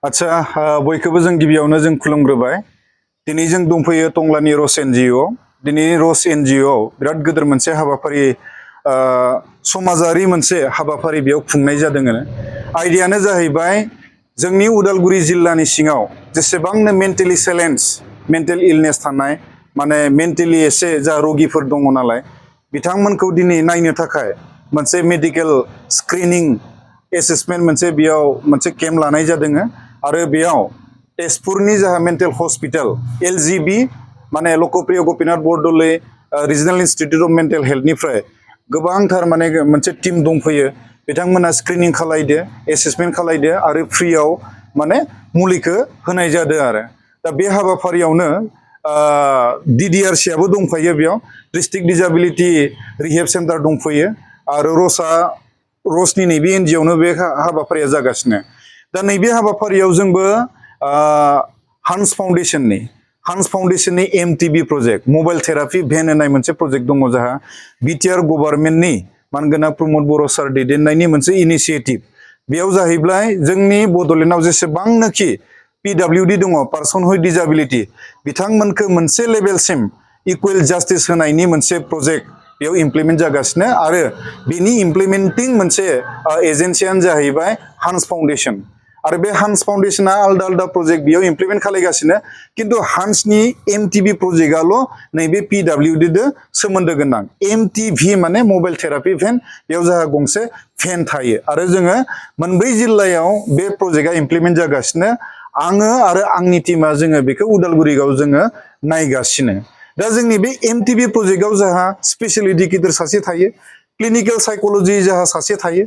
आच्छा बयखौबो जों गिबियावनो जों खुलुमग्रोबाय। दिनै जों दंफैयो टंलानि रस एनजिअ। दिनै रस एनजिअ बिराद गिदिर मोनसे हाबाफारि समाजारि मोनसे हाबाफारि बेयाव खुंनाय जादों। आइडियानो जाहैबाय जोंनि उदालगुरि जिल्लानि सिङाव जेसेबांनो मेन्टेलि चेलेन्ज मेन्टेल इलनेस थानाय माने मेन्टेलि एसे जा रगिफोर दङ नालाय बिथांमोनखौ दिनै नायनो थाखाय मोनसे मेडिकेल स्क्रिनिं एसेसमेन्ट मोनसे बेयाव मोनसे केम्प लानाय जादों। आरो बेयाव तेजपुरनि जाहा मेन्टेल हस्पिटाल एलजिबि माने Lokopriya Gopinath Bordoloi regional institute of mental हेल्थनिफ्राय गोबांथार माने मोनसे टीम दंफैयो। बिथांमोना स्क्रिनिं खालायदो एसेसमेन्ट खालायदो आरो फ्रियाव माने मुलिखौ होनाय जादों आरो दा बे हाबाफारियावनो DDRC आबो दंफायो बेयाव डिस्ट्रिक्ट डिसेबिलिटि रिहेब सेन्टार दंफैयो आरो रसनि नैबे एनजिअआवनो बे हाबाफारिया जागासिनो। दा नैबे हाबाफारियाव जोंबो हान्स फाउन्डेसननि MTB project mobile therapy van होननाय मोनसे प्रजेक्ट दङ जाहा बिटिआर गभर्नमेन्टनि मानगोना प्रमद बर' सार दैदेननायनि मोनसे इनिशिएटिभ। बेयाव जाहैबाय जोंनि बड'लेण्डआव जेसेबांनोखि PWD दङ पार्सन विथ डिसेबिलिटि बिथांमोनखौ मोनसे लेभेलसिम इकुवेल जास्टिस होनायनि मोनसे प्रजेक्ट बेयाव इमप्लिमेन्ट जागासिनो आरो बेनि इमप्लिमेन्टिं मोनसे एजेन्सियानो जाहैबाय हान्स फाउन्डेसन। आरो बे हान्स फाउन्डेसना आलदा आलदा प्रजेक्ट बेयाव इमप्लिमेन्ट खालामगासिनो किन्तु हान्सनि MTB प्रजेक्टआल' नैबे PWD दो सोमोन्दो गोनां। MTV माने मबाइल थेरापि भेन बेयाव जाहा गंसे भेन थायो आरो जोङो मोनब्रै जिल्लायाव बे प्रजेक्टआ इमप्लिमेन्ट जागासिनो। आङो आरो आंनि टीमा जोङो बेखौ उदालगुरियाव जोङो नायगासिनो। दा जोंनि बे MTB प्रजेक्टआव जाहा स्पेशेल एडुकेटर सासे थायो, क्लिनिकेल साइकोलॉजी जाहा सासे थायो,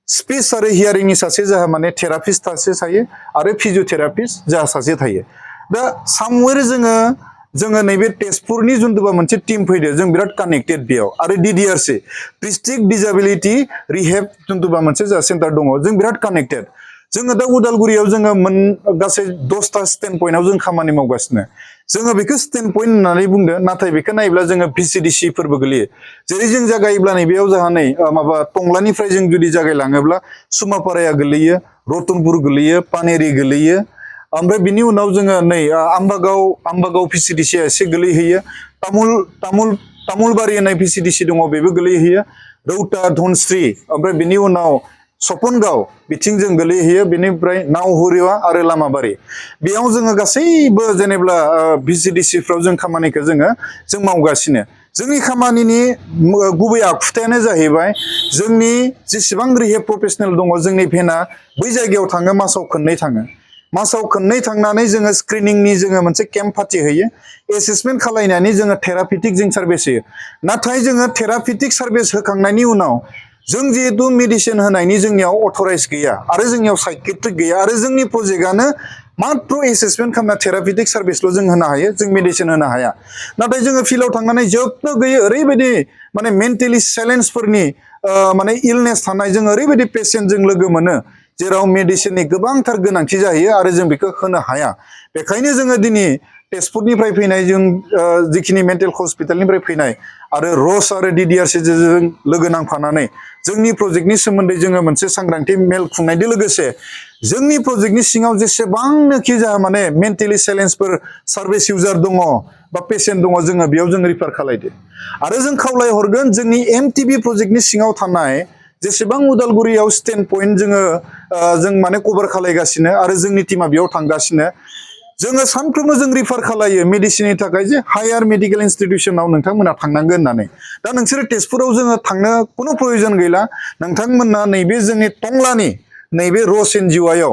स्पीच आरो हियारिंनि सासे जाहा माने थेरापिस्ट सासे थायो आरो फिजियोथेरापिस्ट जाहा सासे थायो। दा सामवेर जोङो नैबे तेजपुरनि जुनतुबा मोनसे टीम फैदो जों बिराद कानेक्टेड बेयाव आरो DDRC डिस्ट्रिक्ट डिसेबिलिटि रिहेब जुनतुबा मोनसे जाहा सेन्टार दङ जों बिराद कानेक्टेड। जोङो दा उदालगुरियाव जोङो गासै 10टा स्टेन्ड पइन्टआव जों खामानि मावगासिनो। जोङो बेखौ स्टेन्ड पइन्ट होननानै बुंदो नाथाय बेखौ नायोब्ला जोङो VCDC फोरबो गोलैयो। जेरै जों जागायोब्ला नैबेयाव जाहा नै माबा टंलानिफ्राय जों जुदि जागायलाङोब्ला सुमापाराया गोलैयो, रतनपुर गोलैयो, पानेरि गोलैयो, ओमफ्राय बिनि उनाव जोङो नै आम्बागाव VCDC एसे गोलैहैयो, तामुलबारि होननाय VCDC दङ बेबो गोलैहैयो, रौता धनस्री ओमफ्राय बिनि उनाव सपनगाव बिथिं जों गोलैहैयो, बेनिफ्राय नावहुरिया आरो लामाबारि बेयाव जोङो गासैबो जेनेब्ला VCDC फ्राव जों खामानिखौ जों मावगासिनो। जोंनि खामानिनि गुबै आखुथायानो जाहैबाय जोंनि जेसेबां रिहेब प्रफेसनेल दङ जोंनि भेना बै जायगायाव थाङो मासाव खननै थाङो। मासाव खननै थांनानै जोङो स्क्रिनिंनि जोङो मोनसे केम्प फाथिहैयो, एसेसमेन्ट खालायनानै जोङो थेरापिटिक जों सार्भिस होयो। नाथाय जोङो थेरापिटिक सार्भिस होखांनायनि उनाव जों जिहेतु मेडिसिन होनायनि जोंनियाव अथराइज गैया आरो जोंनियाव साइकेट्रिक गैया आरो जोंनि प्रजेक्टआनो मात्र एसेसमेन्ट खालामना थेरापिटिक सार्भिसल' जों होनो हायो, जों मेडिसिन होनो हाया। नाथाय जोङो फिल्डआव थांनानै जोबनो गैयै ओरैबायदि माने मेन्टेलि चेलेन्जफोरनि माने इलनेस थानाय जों ओरैबायदि पेसेन्ट जों लोगो मोनो जेराव मेडिसिननि गोबांथार गोनांथि जाहैयो आरो जों बेखौ होनो हाया। बेखायनो जोङो दिनै तेजपुरनिफ्राय फैनाय जों जिखिनि मेन्टेल हस्पिटालनिफ्राय फैनाय आरो रस आरो DDRC जों लोगो नांफानानै जोंनि प्रजेक्टनि सोमोन्दै जोङो मोनसे सांग्रांथि मेल खुंनायजों लोगोसे जोंनि प्रजेक्टनि सिङाव जेसेबांनोखि जाहा माने मेन्टेलि चेलेन्जफोर सार्भिस इउजार दङ बा पेसेन्ट दङ जोङो बेयाव जों रिफार खालायदो आरो जों खावलायहरगोन जोंनि MTB प्रजेक्टनि सिङाव थानाय जेसेबां उदालगुरियाव स्टेन्ड पइन्ट जों माने कभार खालायगासिनो आरो जोंनि टीमा बेयाव थांगासिनो। जोङो सानफ्रोमबो जों रिफार खालायो मेडिसिननि थाखाय जे हायार मेडिकेल इन्स्टिट्यूशनाव नोंथांमोना थांनांगोन होननानै। दा नोंसोरो तेजपुराव जोङो थांनो खुनु प्रयोजन गैला, नोंथांमोना नैबे जोंनि टंलानि नैबे रस एनजिअआव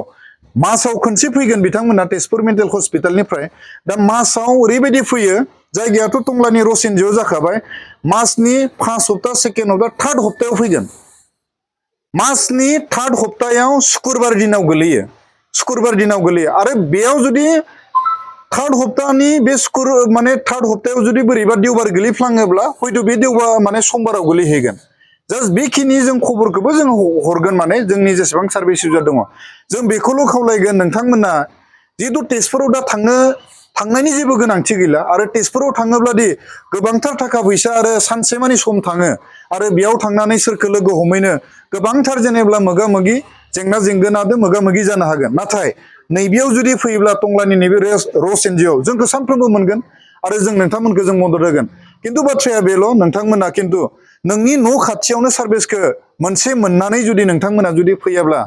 मासाव खनसे फैगोन बिथांमोना तेजपुर मेन्टेल हस्पिटालनिफ्राय। दा मासाव ओरैबायदि फैयो जायगायाथ' टंलानि रस एनजिअ जाखाबाय, मासनि 5 हप्ता सेकेन्ड हप्ता थार्ड हप्तायाव फैगोन। मासनि थार्ड हप्तायाव शुक्रबार दिनाव गोलैयो आरो बेयाव जुदि थार्ड हप्तानि बे थार्ड हप्तायाव जुदि बोरैबा देवबार गोलैफ्लाङोब्ला हयथ' बे देवबार माने समबाराव गोलैहैगोन। जास्ट बेखिनि जों खबरखौबो जों हरगोन माने जोंनि जेसेबां सार्भिस इउजार दङ जों बेखौल' खावलायगोन नोंथांमोना जिहेतु तेजपुराव दा थांनायनि जेबो गोनांथि गैला आरो तेजपुराव थाङोब्लादि गोबांथार थाखा फैसा आरो सानसेमानि सम थाङो आरो बेयाव थांनानै सोरखौ लोगो हमैनो गोबांथार जेनेब्ला मोगा मोगि जेंना जेंगोनादो मोगा मोगि जानो हागोन। नाथाय नैबेयाव जुदि फैयोब्ला टंलानि नैबे रस एनजिअ जोंखौ सानफ्रोमबो मोनगोन आरो जों नोंथांमोनखौ जों मदद होगोन खिन्थु बाथ्राया बेल' नोंथांमोना खिन्थु नोंनि न' खाथियावनो सार्भिसखौ मोनसे मोननानै जुदि नोंथांमोना जुदि फैयाब्ला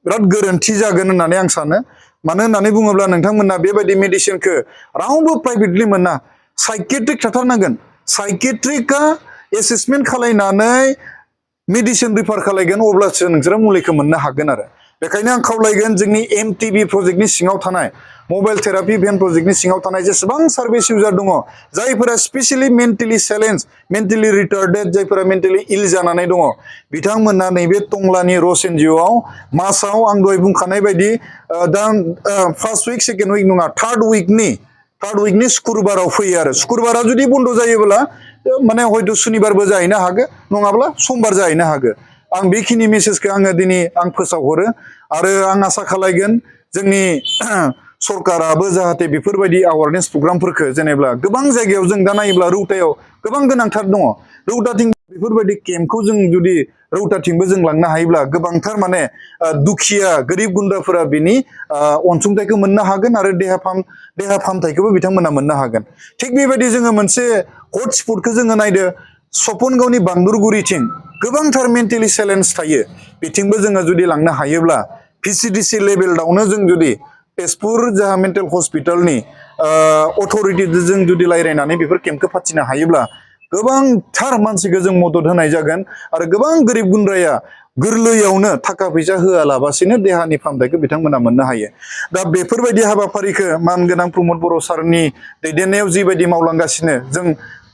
बिराद गोरोन्थि जागोन होननानै आं सानो मानो होननानै बुङोब्ला नोंथांमोना बेबायदि मेडिसिनखौ रावबो प्राइभेटलि मोना साइकेट्रिक थाथारनांगोन साइकेट्रिकआ एसेसमेन्ट खालायनानै मेडिसिन रिफार खालायगोन अब्लासो नोंसोरो मुलिखौ मोननो हागोन आरो बेखायनो आं खावलायगोन जोंनि एमटिबि प्रजेक्टनि सिङाव थानाय मबाइल थेरापि भेन प्रजेक्टनि सिङाव थानाय जेसेबां सार्भिस इउजार दङ जायफोरा specially mentally challenge mentally retarded जायफोरा मेन्टेलि इल जानानै दङ बिथांमोना नैबे टंलानि रस एनजिअआव मासाव आं दहाय बुंखानाय बायदि दा फार्स्ट उइक सेकेन्ड उइक नङा थार्ड उइकनि शुक्रुबाराव फैयो आरो शुक्रुबारा जुदि बन्द' जायोब्ला माने हयथ' सुनिबारबो जाहैनो हागौ नङाब्ला समबार जाहैनो हागौ आं बेखिनि मेसेजखौ आङो दिनै आं फोसावहरो आरो आं आसा खालायगोन जोंनि सरकाराबो जाहाथे बेफोरबायदि एवारनेस प्रग्रामफोरखौ जेनेबा गोबां जायगायाव जों दा नायोब्ला रौतायाव गोबां गोनांथार दङ रौताथिं बेफोरबायदि केम्पखौ जों जुदि रौताथिंबो जों लांनो हायोब्ला गोबांथार माने दुखिया गोरिब गुन्द्राफोरा बिनि अनसुंथाइखौ मोननो हागोन आरो देहा फाहामथायखौबो बिथांमोना मोननो हागोन थिग बेबायदि जोङो मोनसे हटस्पटखौ जोङो नायदो सपनगावनि बान्दुरगुरिथिं गोबांथार मेन्टेलि चेलेन्ज थायो बिथिंबो जोङो जुदि लांनो हायोब्ला भिसिडिसि लेभेलावनो जों जुदि तेजपुर जाहा मेन्टेल हस्पिटालनि अथरिटिजों जुदि रायज्लायनानै बेफोर केम्पखौ फाथिनो हायोब्ला गोबांथार मानसिखौ जों मदद होनाय जागोन आरो गोबां गोरिब गुन्द्राया गोरलैयावनो थाखा फैसा होआलाबासिनो देहानि फाहामथायखौ बिथांमोना मोननो हायो दा बेफोरबायदि हाबाफारिखौ मानगोनां प्रमद बर' सारनि दैदेननायाव जिबायदि मावलांगासिनो जों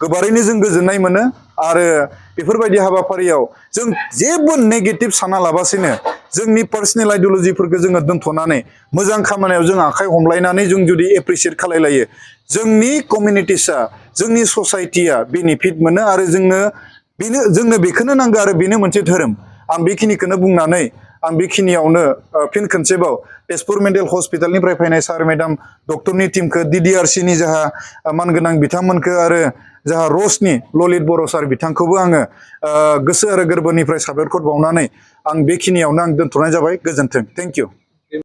गोबारैनो जों गोजोननाय मोनो आरो बेफोरबायदि हाबाफारियाव जों जेबो नेगेटिभ साना लाबासिनो जोंनि पार्सनेल आइडिअलजिफोरखौ जोङो दोनथ'नानै मोजां खामानियाव जों आखाइ हमलायनानै जों जुदि एप्रिसियेट खालायलायो जोंनि कमिउनिटिसा जोंनि ससाइटिया बेनिफिट मोनो आरो जोंनो बेखौनो नांगौ आरो बेनो मोनसे धोरोम आं बेखिनिखौनो बुंनानै आं बेखिनियावनो फिन खनसेबाव तेजपुर मेन्टेल हस्पिटालनिफ्राय फैनाय सार मेडाम डक्टरनि टिमखौ डिडिआरसिनि जाहा मानगोनां बिथांमोनखौ आरो जाहा रसनि ललित बर' सार बिथांखौबो आङो गोसो आरो गोरबोनिफ्राय साबायखर बावनानै आं बेखिनियावनो आं दोनथ'नाय जाबाय गोजोन्थों थेंक इउ